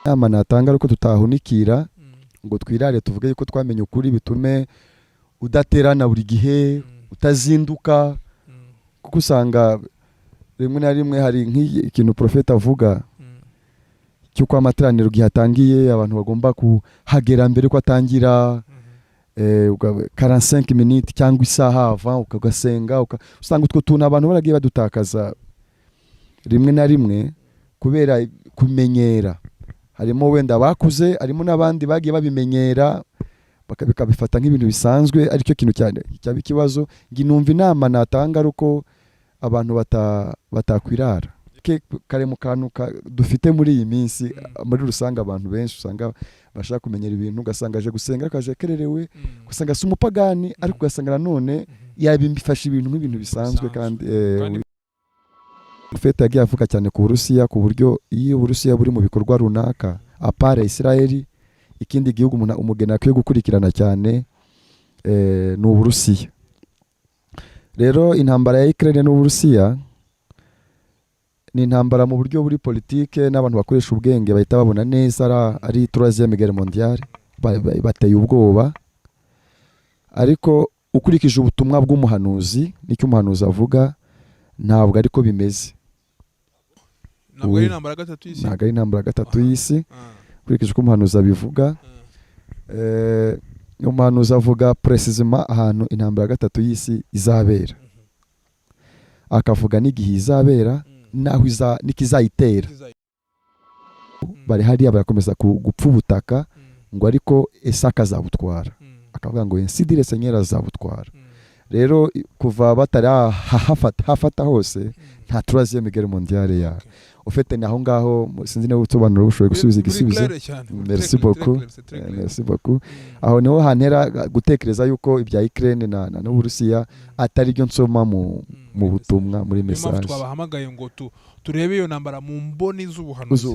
Inama natanga ari uko tutahunikira ngo twirare, tuvuge yuko twamenye ukuri, bitume udaterana buri gihe, utazinduka, kuko usanga rimwe na rimwe hari nk'ikintu profeta avuga cy'uko amateraniro igihe atangiye abantu bagomba kuhagera mbere ko atangira 45 minutes cyangwa isaha avant, ukagasenga. Usanga utwo tuntu abantu baragiye badutakaza rimwe na rimwe kubera kumenyera. Harimo wenda abakuze, harimo n'abandi bagiye babimenyera bakabifata nk'ibintu bisanzwe, aricyo kintu cyane cyaba ikibazo. Njye numva inama natanga ari uko abantu batakwirara. Kare mu kantu dufite muri iyi minsi, muri rusange abantu benshi usanga bashaka kumenyera ibintu, ugasanga aje gusenga ariko aje akererewe, ugasanga si umupagani, ariko ugasanga nanone yabifashe ibintu nk'ibintu bisanzwe. Bisanzwe. Kandi Fete yagiye avuga cyane ku Burusiya, ku buryo iyo Uburusiya buri mu bikorwa runaka, à part Israel, ikindi gihugu umugeni akwiye gukurikirana cyane ni Uburusiya. Rero intambara ya Ukraine n'Uburusiya ni intambara mu buryo buri politike, n'abantu bakoresha ubwenge bahita babona neza ari troisième guerre mondiale. Bateye ubwoba, ariko ukurikije ubutumwa bw'umuhanuzi n'icyo umuhanuzi avuga, ntabwo ariko bimeze. Ntabwo ari intambara ya gatatu y'isi? Ntabwo ari intambara ya gatatu y'isi, ukurikije uko umuhanuzi abivuga. Umuhanuzi avuga précisément ahantu intambara ya gatatu y'isi izabera, akavuga n'igihe izabera, n'aho n'ikizayitera. Bari hariya barakomeza gupfa ubutaka, ngo ariko ese akazabutwara? Akavuga ngo "Ainsi dit le Seigneur", azabutwara. Rero kuva batari hafata hose, nta troisième guerre mondiale ya ufite ni aho ngaho. Sinzi niba ubusobanuro bushoboye gusubiza igisubizo. Merci beaucoup. Merci beaucoup. Aho niho hantera gutekereza yuko ibya Ukraine na n'Uburusiya atari byo nsoma mu butumwa, muri Niyo mpamvu message. twabahamagaye ngo turebe iyo ntambara mu mboni z'ubuhanuzi.